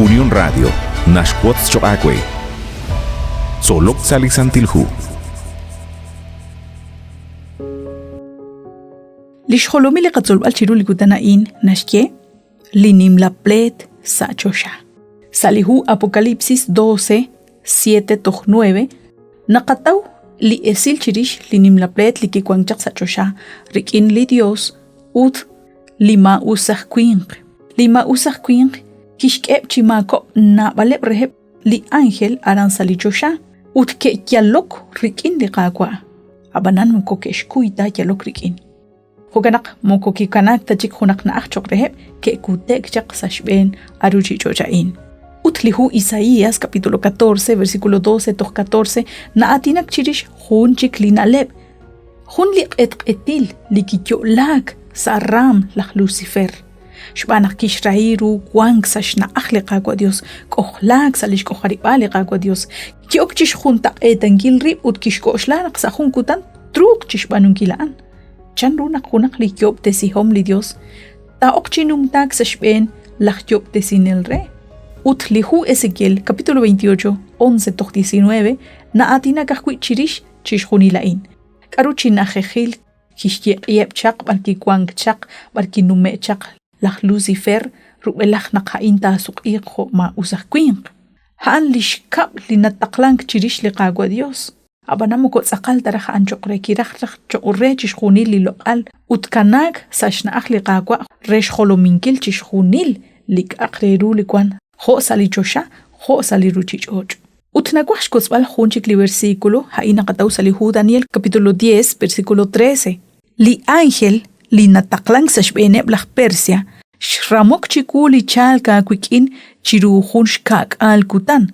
Unión Radio naxwotz choq' aawe. Tzolok sa' li Santil Hu. Li xjolomil li qatzolb'al chiru li kutan a'in naxye li nimla pleet sa' choxa. Sa' li hu Apocalipsis 12, 7 toj 9, naqataw li esil chirix li nimla pleet li kiwank chaq sa' choxa rik'in li Dios ut li maa'us aj winq. Li maa'us aj winq kixk'eheb' chi maakob' naab'aleb' reheb' li ánjel aran sa' li choxa ut ke'yalok rik'in li Qaawa'. Ab'anan moko ke'xkuy ta yalok rik'in. Jo'kan naq moko kikanaak ta chik junaq na'aj cho'q reheb' ke'kute'k chaq sa' xb'een a ruuchich'och' a'in. Ut li hu Isaías capítulo 14 versículo 12 toj 14 na'aatinak chirix jun chik li na'leb', jun li q'etq'etil li kiyo'laak sa' raam laj Lucifer. Xb'aan naq kixrahi ru wank sa' xna'aj li Qaawa' Dios, k'ojlaak sa' lix k'ojarib'aal li Qaawa' Dios, ki'ok chixjuntaq'eetankil rib' ut kixk'oxla naq sa' jun kutan truuq chixb'aanunkil a'an. Chan ru naq junaq li yo'ob'tesihom li Dios taa'ok chi numtaak sa' xb'een laj yo'ob'tesinel re? Ut li hu Ezequiel capítulo 28, 11 toj 19 na'aatinak ajwi' chirix chixjunil a'in. K'aru chi na'ajejil kixyeq'iheb' chaq b'ar kiwank chaq b'ar kinume' chaq laj Lucifer rub'elaj naq a'in taasuq'iiq jo' maa'us aj winq? A'an li xkab' li nataqlank chirix li Qaawa' Dios. Ab'anan moko tz'aqal ta raj a'an cho'q re, kiraj raj cho'q re chixjunil li loq'al ut kanaak sa' xna'aj li Qaawa' re xjolominkil chixjunil li k'a'aq re ru li wank jo' sa' li choxa jo' sa' li ruuchich'och'. Ut nawaj xwotzb'al jun chik li versículo, a'in naqataw sa' li hu Daniel capítulo 10, versículo 13. Li ánjel li nataqlank sa' xb'eeneb' laj Persia xramok chiwu li chalk aawik'in chiru jun xka'k'aal kutan.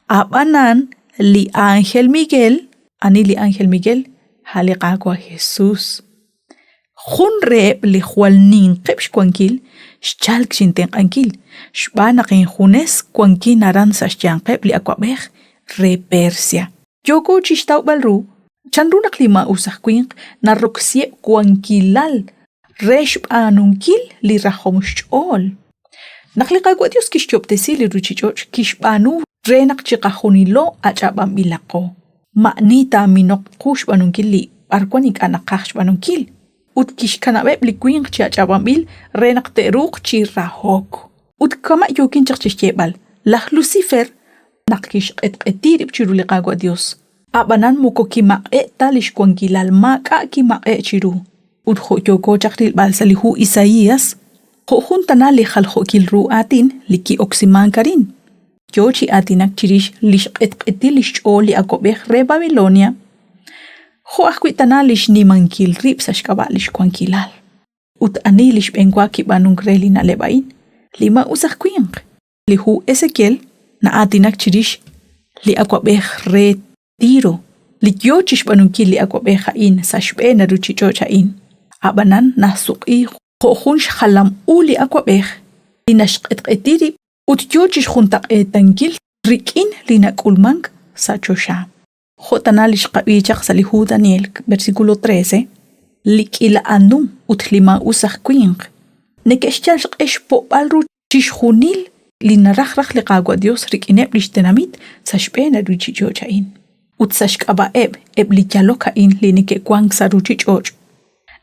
Ab'anan li ánjel Miguel, ani li ánjel Miguel? A' li Qaawa' Jesús. Jun reheb' li jwal ninqeb' xwankil xchalk chintenq'ankil, xb'aan naq injunes wankin aran sa' xyanqeb' li awab'ej re Persia. Yooko chi xtawb'al ru chanru naq li maa'us aj winq naroksiheb' wankilal re xb'aanunkil li rajom xch'ool. Naq li Qaawa' Dios kixyoob'tesi li ruuchich'och' kixb'aanu re naq chiqajunilo ach'ab'anb'ilaqo. Ma'ani taaminoq qu xb'aanunkil li b'arwan ink'a' naqaj xb'aanunkil. Ut kixkanab'eb' li winq chi ach'ab'anb'il re naq te'ruuq chi rahok. Ut kama' yookin chaq chi xyeeb'al, laj Lucifer naq kixq'etq'eti rib' chiru li Qaawa' Dios. A'b'anan moko kimaq'e' ta lix wankilal, maak'a' kimaq'e' chiru. Ut jo' yooko chaq rilb'al sa' li hu Isaias, jo' jun tana li jaljo'kil ru aatin li ki'oksimank arin, yoo chi aatinak chirix lix q'etq'etil lix ch'ool li awab'ej re Babilonia, jo' ajwi' tana lix nimankil rib' sa' xk'ab'a' lix wankilal. Ut ani li xb'eenwa kib'aanunk re li na'leb' a'in? Li maa'us aj winq. Li hu Ezequiel na'aatinak chirix li awab'ej re Tiro, li yo chi xb'aanunkil li awab'ej a'in sa' xb'een a ruuchich'och' a'in. Ab'anan nasuq'i jo' jun xjalam u li awab'ej li naxq'etq'eti rib' ut yo chi xjuntaq'eetankil rik'in li nak'ulmank sa' choxa. Jo' tana li xqab'i chaq sa' li hu Daniel, versículo 13, li k'iila anum ut li maa'us aj winq neke'xyal xq'e xpo'b'al ru chixjunil li naraj raj li Qaawa' Dios rik'ineb' lix tenamit sa' xb'een a ruuchich'och' a'in, ut sa' xk'ab'a'eb' eb' li yalok a'in li neke'wank sa' ruuchich'och',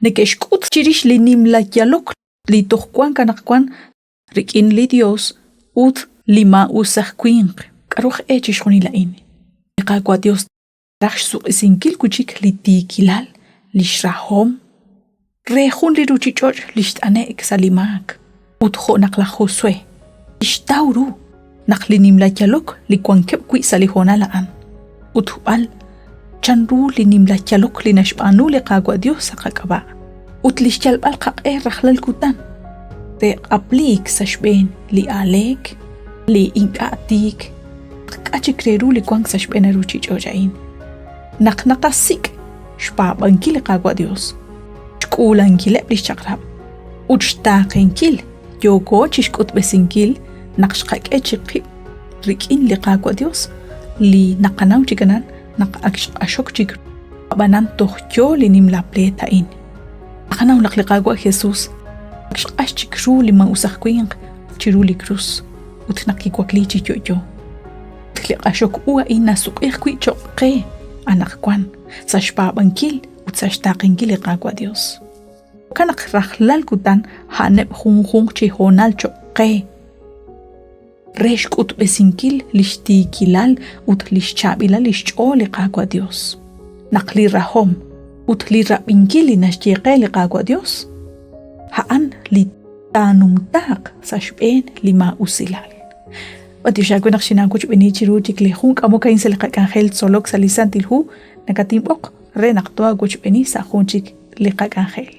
neke'xk'ut chirix li nimla yalok li toj wank anaqwan rik'in li Dios ut li maa'us aj winq. K'aru aj e chixjunil a'in? Li Qaawa' Dios raj xsuq'isinkil wi' chik li tiikilal, li xrahom, re jun li ruuchich'och' li xt'ane'k sa' li maak. Ut jo' naq laj Josué kixtaw ru naq li nimla yalok li wankeb' wi' sa' li hoonal a'an, ut jub'al chanru li nimla yalok li naxb'aanu li Qaawa' Dios sa' qak'ab'a' ut li xyalb'al qaq'e rajlal kutan re q'apliik sa' xb'een li aaleek, li ink'a' tiik, k'a' chik re ru li wank sa' xb'een a ruuchich'och' a'in. Naq naqasik' xpaab'ankil li Qaawa' Dios, xk'uulankileb' lix chaq'rab' ut xtaaqenkil yooko chixk'utb'esinkil naq xqak'e chi qib' rik'in li Qaawa' Dios li naqanaw chik anan naq ak xq'axok chik ab'anan toj yoo li nimla pleet a'in. Naqanaw naq li Qaawa' Jesus ak xq'ax chik ru li maa'us aj winq chiru li krus. ut naq kiwakli chi yo'yo. Ut li q'axok u a'in nasuq'i ajwi' choq' qe anaqwan sa' xpaab'ankil ut sa' xtaaqenkil li Qaawa' Dios. Jo'kan naq rajlal kutan a'aneb' junjunq chi hoonal choq' qe re xk'utb'esinkil lix tiikilal ut lix chaab'ilal lix ch'ool li Qaawa' Dios. Naq li rajom ut li rab'inkil li naxye qe li Qaawa' Dios, a'an li taanumtaaq sa' xb'een li maa'usilal. B'antiox aawe naq xinaawochb'eeni chiru chik li jun k'amok a'in sa' li qak'anjel tzolok sa' li Santil Hu, nakatinb'oq re naq too'aawochb'eeni sa' jun chik li qak'anjel.